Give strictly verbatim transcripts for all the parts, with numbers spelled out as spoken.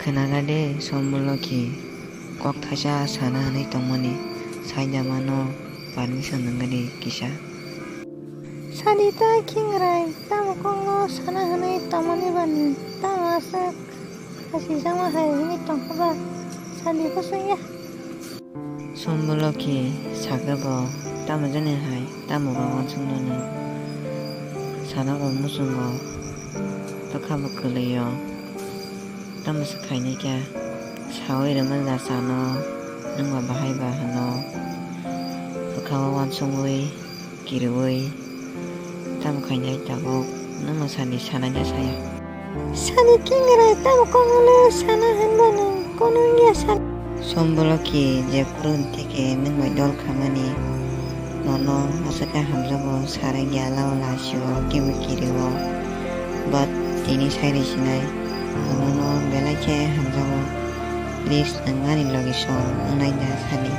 Khwnana de, Somboloki, kok thaisa sana hwnwi tongmani, saida mano permission nangani kisa. Sadi ta Khingrai, tamo kokno sana hwnwi tongmani bani, tamo aswk khasijakma hai hwnwi tongkha ba, sadi bwswk ya. Somboloki, sakhe bo, tamo jani hai, tamo ba uansuknani, sana bo muchungo, bwkha bo kwlwio. Tamo se khainai kha, saui rwmani da sano, nwng ba bahai ba hwno, bwkha o uansugwi, kiriui, tamo khainai tabuk, nwngno sadi sanai da saya. Sadi Khingrai tamo kokno sana hwnba nwng kono wngya sa. Somboloki jephuru theke nwng bai dol khamani, nono aswk khe hamjago, sarai gya lao lasio kibu kirio, but tini sai rw sinai, ang nono belai khe hamjago, please nwng ani logi song wngnai da sadi,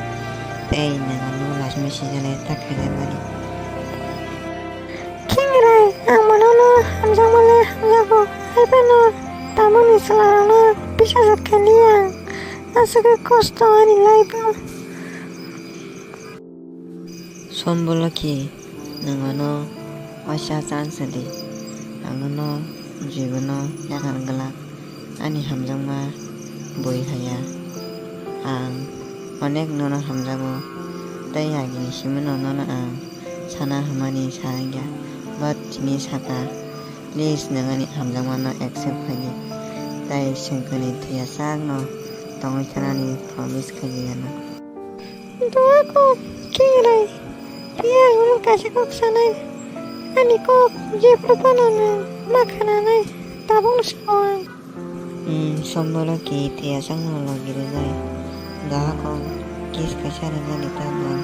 tei nwng ano last message le ta khainai mani. Khingrai, ang bo nono hamjakma le hamjago, hai phano tamoni chwlarokno bisajak khailiya ang, aswk khe kosto ani life o. Somboloki, nwng ano waisa chance di, ang nono jibono yakarna glak, ani hamjakma bui haya, ang onek nono hamjago, tei agini simi no nono ang sana hwnmani sa rwngya, but tini saka, please nwng ani hamjakmano accept khaidi, tei chwng kwnwi thwiya sakno tongwi thanani promise khaidi ano. Duha kok Khingrai, phiya ang nono kaisa kok sanai, ani kok jephuru phano nwng ma khananai, tabukno sao ang. Hmm, Somboloki thwiya sakno logi rwnai, duha kok kiss kaisa rwnani tabuk.